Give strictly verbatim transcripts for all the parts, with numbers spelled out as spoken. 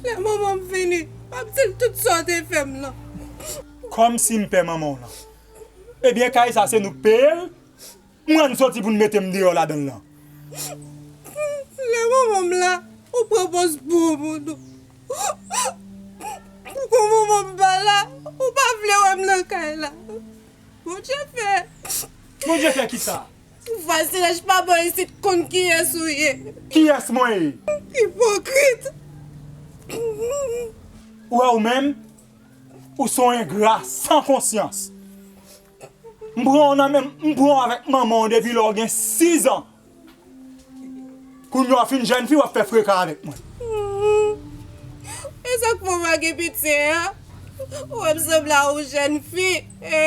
Lè manman m vini, m ap di l tout sa w te fè m lan. Kòmsi m pè manman w lan. Ebyen, kay sa se nou k peye l. M rann soti pou n mete m deyò ladan l lan. Lè manman m la, ou pran pòz bon moun ou. Pou manman m pa la, ou pa vle wè m nan kay la. Bondye fè. Bondye fè kisa? Vwazinaj pa bò isit konn kiyès ou ye. Kiyès mwen ye? Ipokrit. Ou wè ou menm, ou se yon engra san konsyans. M pran w nan men, m pran w avèk manman w depi lè w gen sizan. Kounye a w fin jèn fi, w ap fè freka avèk mwen. E sa k fè w pa gen pitye a? Ou wè m sanble a yon jèn fi. E,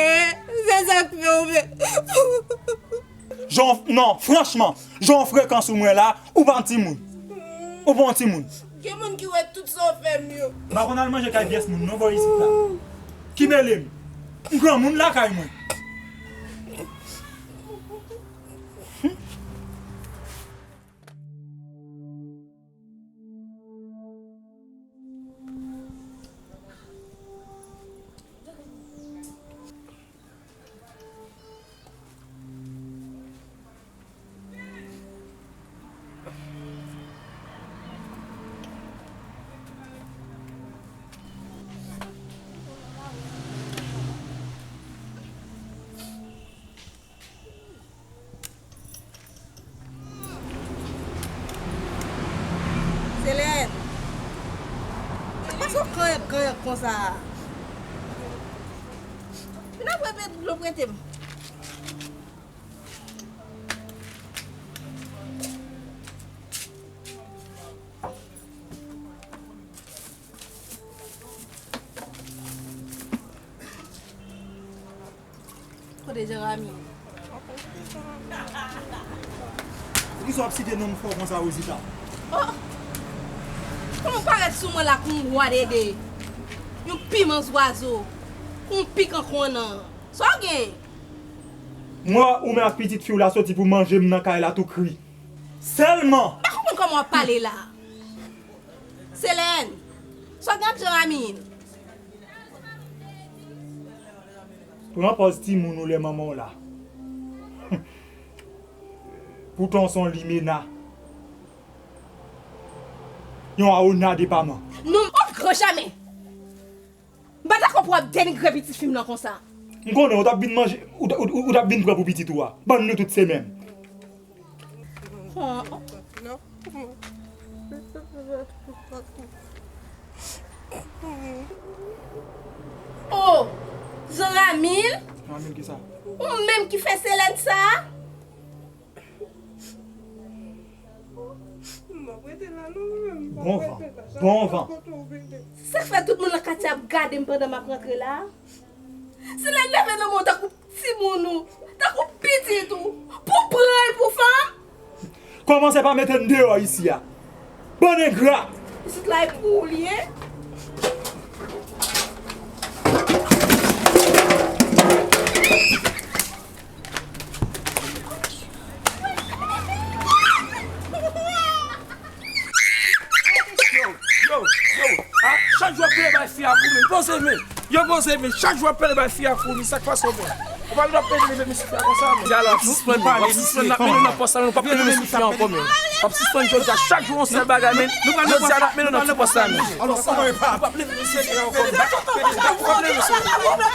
se sa k fè w pe- Jan, non, franchman, jan w frekan sou mwen la, ou pa yon timoun. Ou pa yon timoun. Gen moun ki wè tout sa w fè m yo. M pa konn al manje kay pyès moun, non, bò isit la. Ki mele m? M granmoun lakay mwen. Selèn, pase w kanyenk kanyenk konsa a? Vin ap bwè dlo prete m. Kote Jerami? Poukisa w ap site non m fò konsa, Rozita? Oh! Kòman w parèt sou mwen la kou yon wa dede? Yon piman zwazo, kou yon pikan konnan. Sa w gen? Mwen, ou menm ak pitit fi w la soti pou manje m nan kay la tou kri. Sèlman! M pa konprann kòman w ap pale la. Selèn, sa w gen ak Jerami? Pran pòz timoun ou lè manman w la. Poutan w se yon limena. Yon awona depaman. Non, o gran jamè! M pa dakò pou w ap denigre pitit fi m nan konsa. M konnen ou t ap vin manje, ou t, ou, ou, ou t ap vin pran pou pitit ou a. Bann nou tout se menm. Oh, Jean Ramil? Jean Ramil kisa? Ou menm ki fè Selèn sa? Bon van, bon van. Sa k fè tout moun nan katye ap gade m pandan m ap rantre la? Selèn leve nan men w tankou timoun ou, tankou pitit ou, pou pran l pou fanm? Kòmanse pa mete n deyò isi a. Bann engra! Isit la e pou ou li ye. Yo, yo, yo, a, chak jou w ap pale bay fi a kouri, poze men. Yo, poze men, chak jou w ap pale bay fi a kouri, sa k pase w menm? Ou pa vin ap pede leve men sou fi a konsa, men. Jalo, w ap sispann, w ap sispann, n ap mennen w nan pòs la, men nou p ap pede men sou fi a ankò, men. W ap sispann jodi a, chak jou yon sèl bagay, men jodi a n ap mennen w nan ti pòs la, men. Alò, sa w ap leve men sou fi a ankò, men. W ap leve men sou fi a.